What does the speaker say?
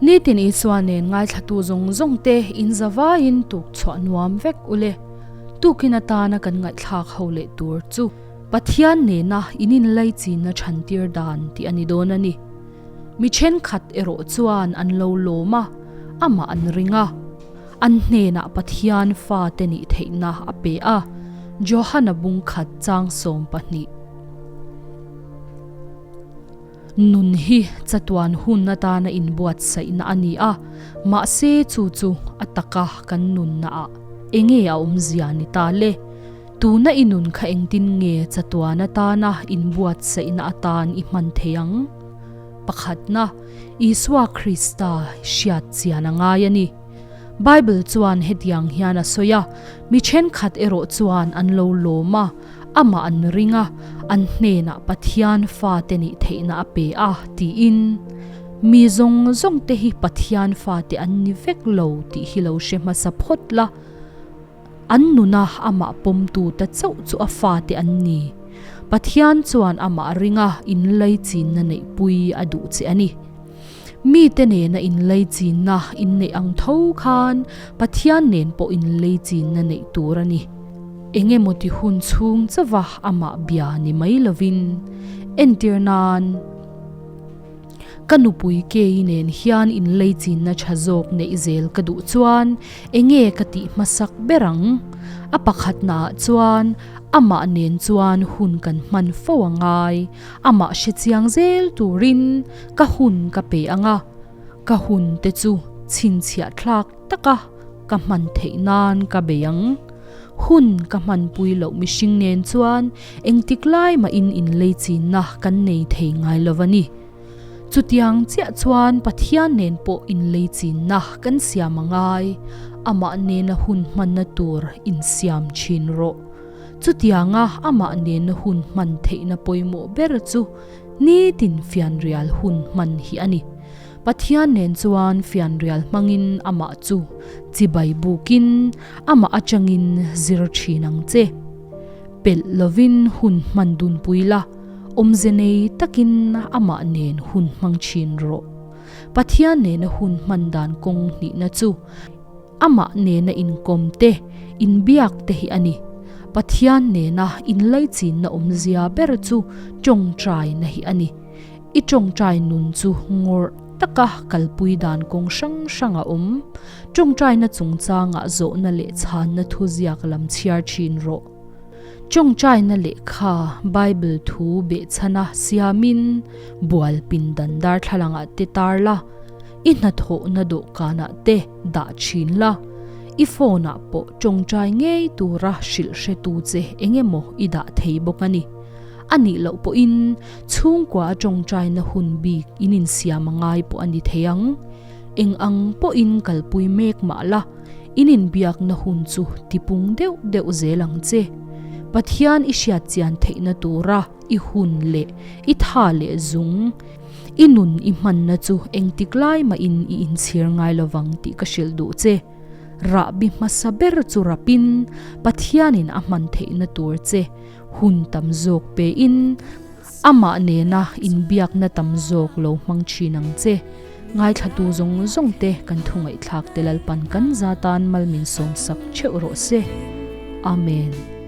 Nitin Isua nen ngaithlatu zawng zawng te in zavaiin tuk chhuah nuam vek ule. Tukin atana kan ngaihthlak ho leh tur chu Pathian nena in inlaichinna chhantir dan tih a ni dawn a ni. Mi thenkhat erawh chuan an lo lawm a, amah an ring a. An hnenah Pathian fate nih theihna a pe a, Johana bungkhat chang 12. Nun hi chatuan hun atana inbuatsaihna a ni a, mahse chu chu a taka kan nunnaah enge a awmzia ni ta le? Tuna i nun kha engtin nge chatuan atana inbuatsaihna atan i hman thei ang? Pakhatna, Isua Krista hriat chian a ngai a ni. Bible chuan hetiang hian a sawi a, Mi thenkhat erawh chuan an lo lawm a, amah an ring a, an hnenah Pathian fate nih theihna a pe a, tiin. Mi zawng zawng te hi Pathian fate an ni vek lo tih hi lo hre hmasa phawt la. An nuna amah pawmtu ta chauh chu a fate an ni. Pathian chuan amah ringa inlaichinna neihpui a duh che a ni. Mite nena inlaichinna inneih ang tho khan Pathian nen pawh inlaichinna neih tur a ni. Eng emaw ti hun chhung chauva amah bia ni mai lovin, entir nan, Ka nupui Kei nen hian inleichinna tha zawk neih zel ka duh chuan enge ka tih hmasak ber ang? A pakhatnaah chuan amah nen chuan hun kan hman fo a ngai. Amah hre chiang zel turin ka hun ka pe ang a, ka hun te chu chhinchhiah thlak taka ka hman theih nan ka bei ang. Hun ka hmanpui loh mihring nen chuan engtik lai mahin inleichinna kan nei thei ngai lo a ni. Chutiang chiah chuan Pathian nen pawh inleichinna kan siam a ngai, amah nena hun hmanna tur insiam thin rawh. Chutianga amah nena hun hman theihna pawimawh ber chu nitin fianrial hun hman hi a ni. Pathian nen chuan fianrial hmangin amah chu chibai bukin amah atangin zir thin ang che. Pelh lovin hun hman dunpui la, awmze nei takin amah nen hun hmang thin rawh. Pathian nena hun hman dan kawng hnihna chu amah nena inkawm te, inbiak te hi a ni. Pathian nena inlaichinna awmzia ber chu tawngtaina hi a ni. I tawngtai nun chu ngawrh taka kalpui dan kawng hrang hrang a awm. Tawngtaina chungchangah zawhna leh chhanna thu ziak lam chhiar thin rawh. Tawngtaina lehkha Bible thu behchhana siamin bual pindan darthlalangah te tar la, i hnathawhna dawhkanah te dah thin la, i phone-ah pawh tawngtai ngei tura hrilh hretu che engemaw i dah thei bawk a ni. A nih loh pawhin chhungkua a tawngtaina hun bik in insiam a ngai pawh a ni thei ang. Eng ang pawhin kalpui mek mah la, in inbiakna hun chu tipung deuh deuh zel ang che. Pathian i hriat chian theihna tura i hun leh i tha leh zung, i nun i hmanna chu engtik lai mahin i inchhir ngai lovang tih ka hrilh duh che. Rahbi hmasa ber chu rapin Pathianin a hman theihna tur che Hun tam zawk pein amah nena inbiakna tam zawk lo hmang thin ang che. Ngaithlatu zawng zawng te kan thu ngaihthlak te Lalpan kan za tan mal min sawmsak theuh rawh se. Amen.